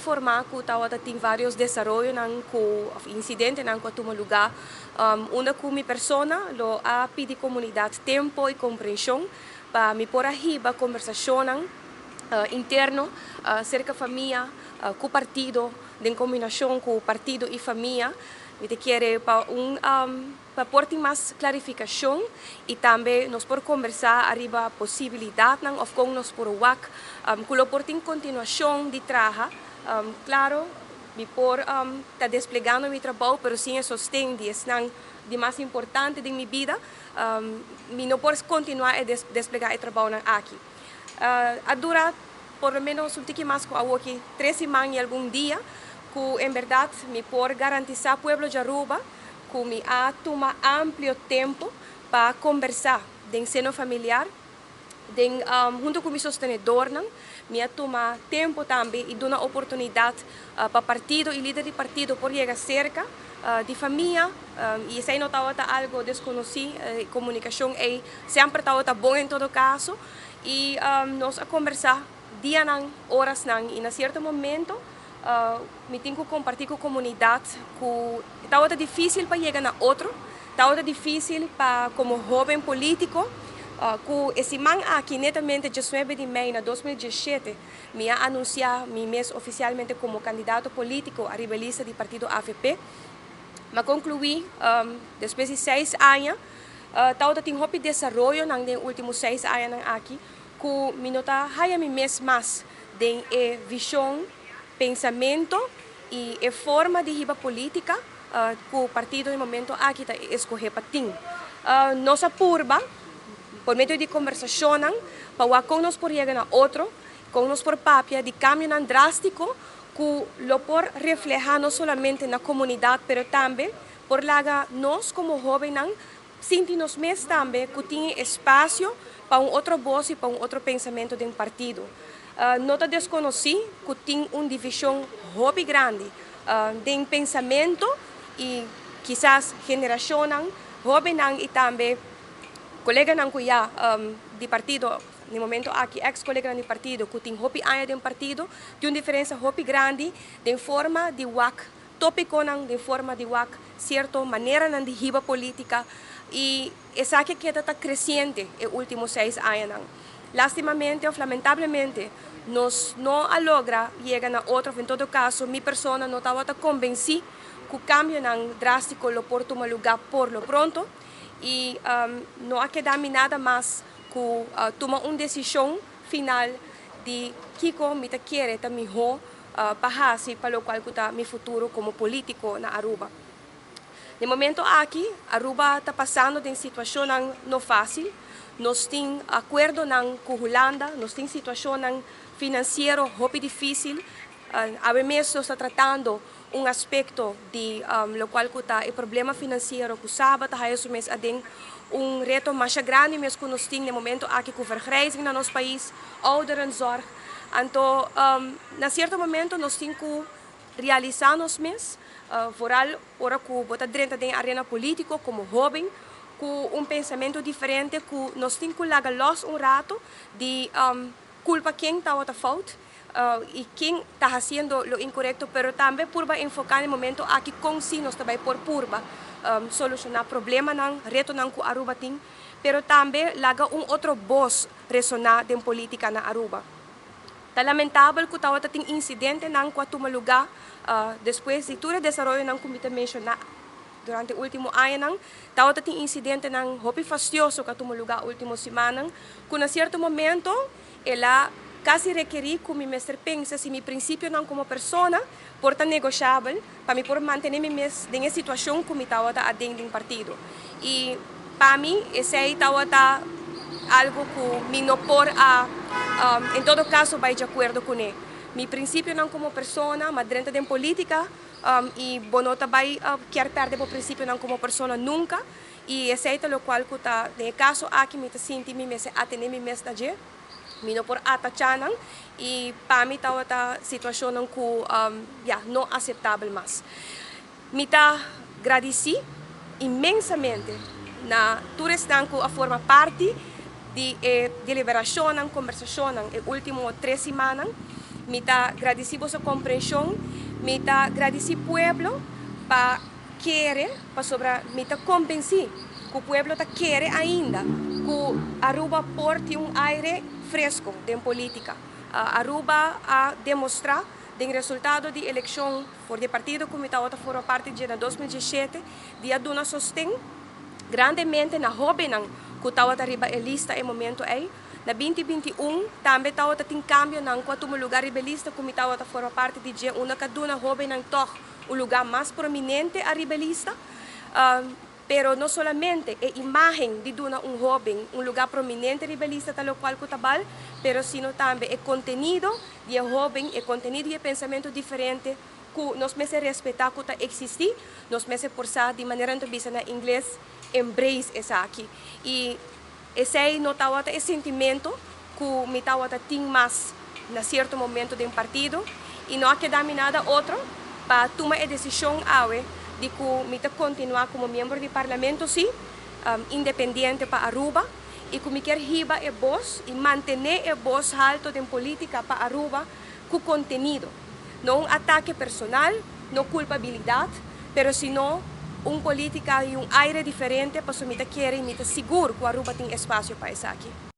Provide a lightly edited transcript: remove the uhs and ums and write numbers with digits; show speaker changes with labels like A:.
A: Forma ku tabata tin varios desaroyonan ku of insidentenan ku a tuma lugá, unda ku mi persona lo a pidi komunidat tempo i komprenshon pa mi por a hiba kombersashonnan interno serka famia ku partido den kombinashon ku partido i famia. Mi ta kere pa un Pa por tin mas klarifikashon i tambe nos por kombersá ariba posibilidatnan òf kon nos por wak ku lo por tin kontinuashon di traha. Klaro, mi por ta desplegando mi trabou, pero sin e sosten di esnan di mas importante den mi bida, mi no por kontinuá e desplegá e trabounan aki. A dura por lo menos un tiki mas ku awoki tres siman i algun dia ku en bèrdat mi por garantisá pueblo di Aruba ku mi a tuma amplio tempu pa kombersá den seno familiar, den huntu ku mi sostenedornan. Mi a tuma tempu tambe i duna oportunidat pa partido i lider di partido por yega serka di famia i esei no tabata algu deskonosí, e komunikashon ei semper tabata bon en todo kaso i nos a kombersá dianan, orasnan i na sierto momento Mi tin ku kompartí ku komunidat ku tabata difísil pa yega na otro, tabata difísil pa komo hóben polítiko ku e siman aki netamente diesnuebe di mei na 2017 mi a anunsiá mi mes ofisialmente komo kandidato polítiko ariba e lista di partido avp. Mi a konkluí despues di seis aña tabata tin hopi desaroyonan den e último seis añanan aki ku mi no ta haya mi mes mas den e vishon, pensamento i e forma di hiba politica ku partido den momento aki ta eskohe pa tin. Nos a purba por medio di kombersashonnan pa wak kon nos por yega na otro, kon nos por papia di kambionan drastiko ku lo por refleha no solamente na komunidat pero tambe por laga nos komo hobennan Sinti nos mes tambe ku tin e espasio pa un otro bos i pa un otro pensamentu den partido. No ta deskonosí ku tin un divishon hopi grandi den pensamentu i kisas generashonnan, hóbennan i tambe koleganan ku ya di partido, na e momento aki eks koleganan di partido ku tin hopi aña den partido, tin un diferensia hopi grandi den forma di wak Tópikonan den forma di wak sierto maneranan di hiba polítika i esaki a keda ta kresiente e último seis añanan. Lástimamente òf lamentablemente nos no a logra yega na otro òf en todo kaso mi persona no tabata kombensí ku kambionan drástiko lo por tuma lugá por lo pronto i no a keda mi nada mas ku tuma un desishon final di kiko mi ta kere ta mihó pa hasi pa locual cu ta mi futuro como politico na Aruba. Den momento aki Aruba ta pasando den situacionnan no facil, nos tin acuerdonan cu Hulanda, nos tin situacionnan financiero hopi dificil, awe mes nos ta tratando un aspecto di locual cu ta e problema financiero cu Saba ta haya su mes aden, un reto masha grandi mes cu nos tin den momento aki cu vergrijzing na nos pais, ouderenzorg. Anto na sierto momento nos tin ku realisá nos mes, vooral ora ku bo ta drenta den e arena polítiko komo hóben ku un pensamentu diferente ku nos tin ku laga lòs un rato di kulpa ken tabata fout i ken ta hasiendo lo inkorekto, pero tambe purba enfoká na e momento aki kon si nos ta bai por purba solushoná problemanan, retonan ku Aruba tin, pero tambe laga un otro bos resoná den polítika na Aruba. Ta lamentabel ku tabata tin insidentenan ku a tuma lugá despues di tur e desaroyonan ku mi ta menshoná durante último añanan. Tabata tin insidentenan hopi fastioso ku a tuma lugá último simannan ku na sierto momento el a kasi rekerí ku mi mester pensa si mi prinsipionan komo persona por ta negoshabel pa mi por mantené mi mes den e situashon ku mi tabata aden den partido. I pa mi esei tabata algu ku mi no por a en todo kaso bai di akuerdo kuné. Mi prinsipionan komo persona, m'a drenta den polítika i bo no ta bai kier pèrdè bo prinsipionan komo persona nunka i esei ta lokual ku ta den e kaso aki mi ta sinti mi mester atené mi mes na dje. Mi no por atachá nan i pa mi tabata situashonnan ku ya no aseptabel mas. Mi ta gradisí inmensamente na tur esnan ku a forma parti di e deliberashonnan, kombersashonnan e último tres simannan. Mi ta gradici boso comprension, mi ta gradici pueblo pa kere, pasobra mi ta convenci cu pueblo ta kere ainda cu Aruba por tin un aire fresco den politica. Aruba a demostra den resultado di eleccion for di partido cu mi tawata forma parti dje na 2017 di a duna sosten grandemente na hobennan cu tawata riba e lista e momento ey. Na 2021 tambe tawata tin cambionan cu a tuma lugar riba e lista cu mi tawata forma parti di dje, unda cu a duna hobennan toch un lugar mas prominente ariba e lista. Pero no solamente e imagen di duna un hoben un lugar prominente riba e lista ta locual cu ta bal, pero sino tambe e contenido di e hoben, e contenido y e pensamento diferente cu nos mester respeta cu ta existi, nos mester por sa di manera nan ta bisa na ingles "embrace" esaki. Y esey no tawata e sentimento cu mi tawata tin mas na cierto momento den partido y no a keda mi nada otro pa tuma e decision awe di cu mi ta continua como miembro di Parlamento, si, independiente pa Aruba, y cu mi kier hiba e voz y mantene e voz halto den politica pa Aruba cu contenido. No un atake personal, no culpabilidad, pero sino un politica y un aire diferente, paso mi ta kere y mi ta sigur cu Aruba tin espacio pa esaki.